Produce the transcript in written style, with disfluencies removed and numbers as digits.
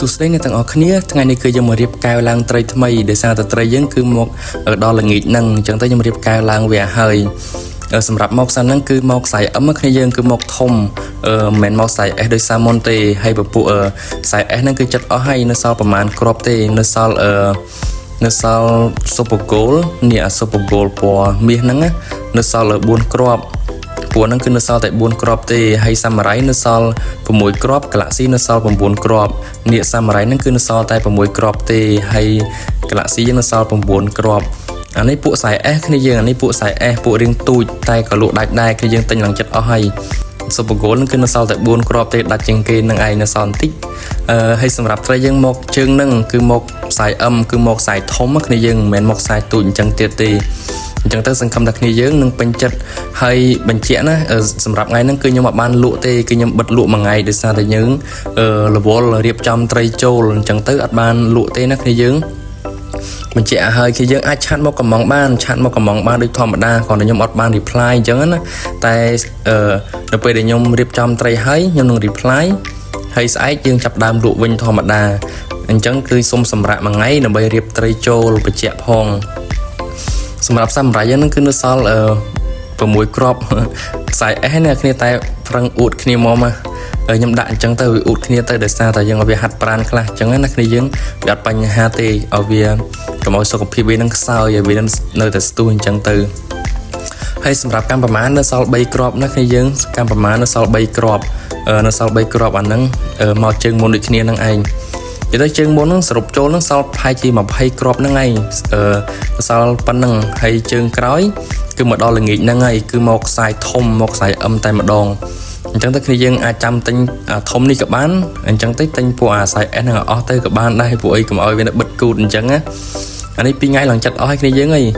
សួស្តីអ្នកទាំងអស់គ្នាថ្ងៃនេះគឺយើងមករៀបកែវឡើងត្រីថ្មីដោយសារតែត្រីយើងគឺមកដល់ល្ងាចហ្នឹងអញ្ចឹងទៅខ្ញុំរៀបកែវឡើងវាហើយសម្រាប់មកសាន់ហ្នឹងគឺមកខ្សែ M គ្នាយើងគឺមកធំមិនមែនមកខ្សែ S ដោយសារមុនទេហើយពពួកខ្សែ S ហ្នឹងគឺចិត្តអស់ហើយនៅសល់ប្រហែលគ្រាប់ទេនៅសល់នៅសល់ Super Gold នេះអា Super Gold ពណ៌មាសហ្នឹងណានៅសល់4គ្រាប់ ពួកហ្នឹងគឺនៅសល់តែ4គ្រាប់ទេហើយសាម៉ារ៉ៃនៅសល់6គ្រាប់ Galaxy នៅសល់9គ្រាប់នេះសាម៉ារ៉ៃហ្នឹងគឺនៅសល់តែ6គ្រាប់ទេហើយ Galaxy យើងនៅសល់9គ្រាប់អានេះពួកខ្សែ S គ្នាយើងអានេះពួកខ្សែ S ពួករៀងទូចតែក៏លក់ដាច់ដែរគឺយើងទិញឡើងចិត្តអស់ហើយ Super Gold ហ្នឹងគឺនៅសល់តែ4គ្រាប់ទេដាច់ជាងគេនឹងឯងនៅសល់បន្តិចហើយសម្រាប់ត្រីយើងមកជើងហ្នឹងគឺមកខ្សែ M គឺមកខ្សែធំគ្នាយើងមិនមែនមកខ្សែទូចអញ្ចឹងទៀតទេអញ្ចឹងទៅសង្ឃឹមថាគ្នាយើងនឹងពេញចិត្តហើយបញ្ជាក់ណាសម្រាប់ថ្ងៃហ្នឹងគឺខ្ញុំអត់បានលក់ទេគឺខ្ញុំបិទលក់មួយថ្ងៃដោយសារតែយើងរវល់រៀបចំត្រីចូលអញ្ចឹងទៅអត់បានលក់ទេណាគ្នាយើងបញ្ជាក់ឲ្យគឺយើងអាច chat មកកំងបាន chat មកកំងបានដូចធម្មតាគ្រាន់តែខ្ញុំអត់បាន reply អញ្ចឹងណាតែនៅពេលដែលខ្ញុំរៀបចំត្រីហើយខ្ញុំនឹង reply ហើយស្អែកយើងចាប់ដើមលក់វិញធម្មតាអញ្ចឹងគឺសុំសម្រាប់មួយថ្ងៃដើម្បីរៀបត្រីចូលបញ្ជាក់ផងសម្រាប់សាមរ៉ៃហ្នឹងគឺនៅសល់6គ្រាប់ខ្សែ S នេះគ្នាតែប្រឹងអួតគ្នាមកមកខ្ញុំដាក់អញ្ចឹងទៅវាអួតគ្នាទៅដោយសារតែយើងឲ្យវាហាត់ប្រានខ្លះអញ្ចឹងណាគ្នាយើងវាអត់បញ្ហាទេឲ្យវាកុំឲ្យសុខភាពវានឹងខ្សោយឲ្យវានៅតែស្ទុះអញ្ចឹងទៅហើយសម្រាប់កម្មប្រមាណនៅសល់3គ្រាប់ណាគ្នាយើងកម្មប្រមាណនៅសល់3គ្រាប់នៅសល់3គ្រាប់អាហ្នឹងមកជើងមុនដូចគ្នានឹងឯងនិយាយទៅជើងមុនហ្នឹងសរុបចូលហ្នឹងសល់ប្រហែលជា20គ្រាប់ហ្នឹងឯងសល់ប៉ុណ្ណឹងហើយជើងក្រោយគឺមកដល់ល្ងាចហ្នឹងហើយគឺមកខ្សែធំមកខ្សែ M តែម្ដងអញ្ចឹងទៅគ្នាយើងអាចចាំទិញធំនេះក៏បានអញ្ចឹងទៅទិញពួកអាខ្សែ S ហ្នឹងអស់ទៅក៏បានដែរពួកអីកុំឲ្យវានៅបិទគូតអញ្ចឹងណាអានេះ2ថ្ងៃឡើងចិត្តអស់ឲ្យគ្នាយើងអី។